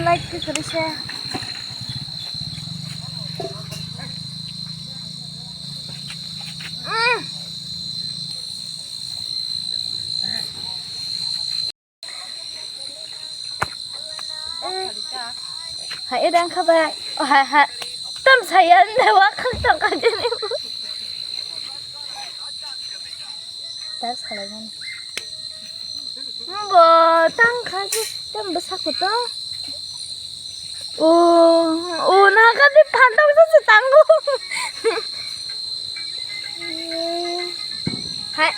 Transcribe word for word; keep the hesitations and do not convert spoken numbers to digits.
Like khe kwrwi se. Mm. Hai, e dang kha bai. Oh, hai, hai. Tam saya ne wa khak tong kha jeni. Tas khalai mani. Bo tang kha je, tam bwsa kuto. O, o, na kha je phan tong sa se tango. Hai.